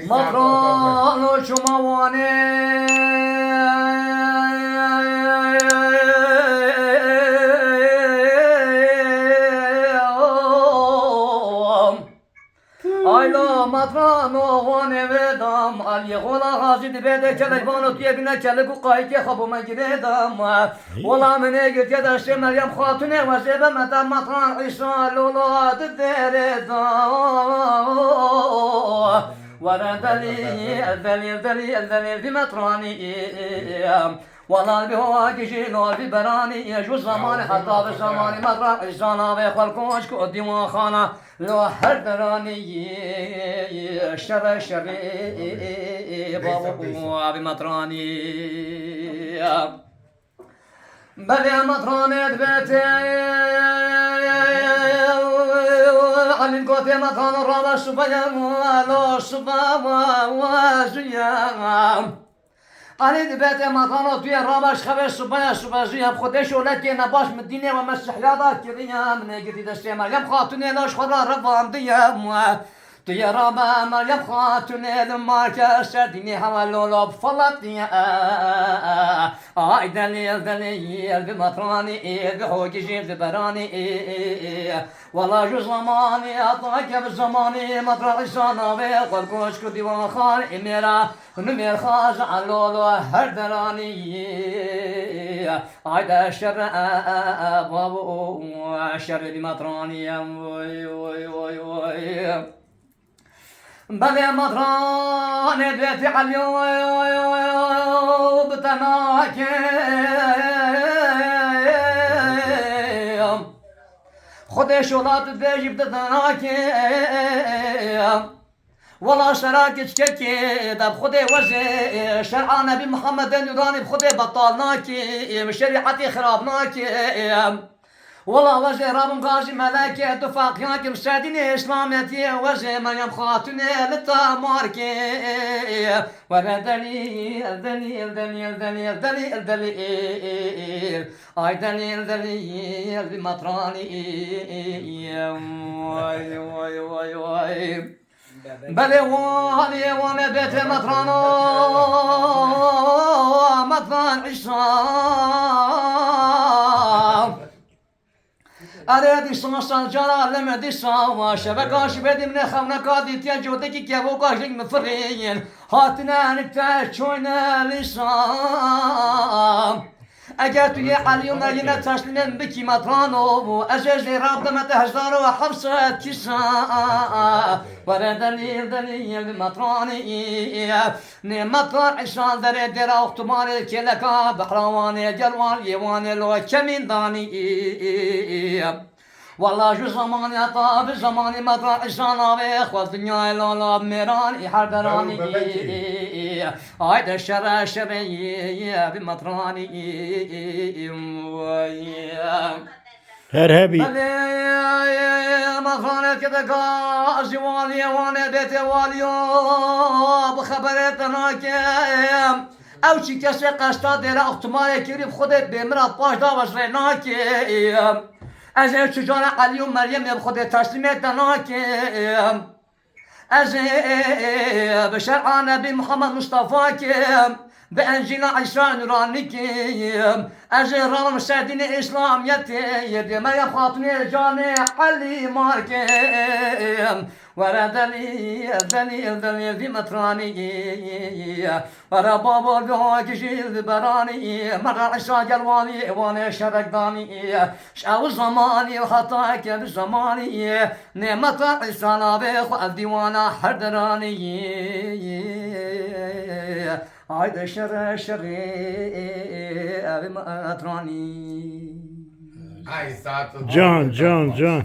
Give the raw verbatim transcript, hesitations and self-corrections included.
Matrano çûma Wanê. Ayla matrano Wanê vedam, Aliyê xola Xazî dibê de kelek vano tu yê bîne kelek û qayikê xwe bo me girê dam. Wela min ê girtiye destê Meryem Xatunê, wezê be me de matran Îsa lolo di derê da. Were delî, el delî, el delî, el delî, el delî, vî metranî. Wela bi hoa gijî no vî beranî, ji zamanî heta bi zamanî matran Îsa navê xwe koç ku dîwanxana lo her deranî. Şere şerî, babo, vî metranî. Belê matranê dibêtê, Elî gotê matrano rabe subaya, lo suba wa, wa zuya. Elî dibêtê matrano tu yê rabe ji xevê subaya, suba zuya. Xwedê şolekê nebaş min dînê we me sihra da kiriya, min ê girtî destê Meryem Xatunê, lo ji xwe re revandiye. Tu yê rabe Meryem Xatunê li marke ser dînê hewe lolo bi feletiye. Ay delî, delî, bi matranî, bi hogijî, bi beranî. Wela ji zamanî heta ke bi zamanî matra Îsa navê xwe koç ku dîwanxan ê mêra, nimêr xaz a lolo her deranî. Ay de şer, babo, şer bi matranî, oy, oy, oy, oy. Belê matranê dibêtî Elî bi tenakê. Xwedê şola tu dibêjî bi tenakê. Wela şera keçkekê de bi Xwedê wezê şer'a Nebî Muhammedê Nûranî bi Xwedê betal nakê, şerîetê xirab nakê. Wela wezê rabim gazî melekê, tu feqîyan kim ser dînê Îslamiyetiyê, wezê Meryem Xatunê li te markê. Were delî, el delî, el delî, el delî, el delî, el delî. Ay delî, el delî, el bi matranî. Vay, vay, vay, vay. Belê waliyê Wanê bêtê metrano, metran Îsa. Erê dîsa sancara li me dîsa, şeveka ji bê dî min ê xewneka dîtiye, cotekî kevoka jî min firîn. Hatine enik te çoyne lîsa. Eger tu yê Elî û Meryemê teslîmê min bikî metrano, ez ê zêra bidime te hezar û heft sed kîsa. Were delîl, delîl, bi metranî. Nê metran Îsa derê dêra Oxtumarê kêleka Behrawanê, gel wan yê Wanê lo kemîn danî. Wela ji zamanî heta bi zamanî metran Îsa navê xwe dinyayê lala mêran ê her deranî. Ay de şere şerê bi metranî. Her hebî. Belê, mexanekê de gazî waliyê Wanê bêtê waliyo, bi xeberê te nakim. Ew çi kesê qesta dêra Oxtumarê kirî bi Xwedê bê min re paş da wezrê nakim. Ez ê çi cara Elî û Meryemê bi Xwedê teslîmê te nakim. Ez ê bi şer'a Nebî Muhammed Mustafa kim, bi Encîla Îsa Nûranî kim. Ez ê rabim ser dînê Îslamiyetê, yê dê Meryem Xatunê canê Elî Mar kim. Were delîl, delîl, delîl vî metranî. Were babo, bi hokî jî li beranî. Mera Îsa gel walî, Wanê şerek danî. Ji ew zamanî heta ke bi zamanî. Nêmeta Îsa navê xwe ev dîwana her deranî. Haydi şere şerê ev metranî. Can, can, can.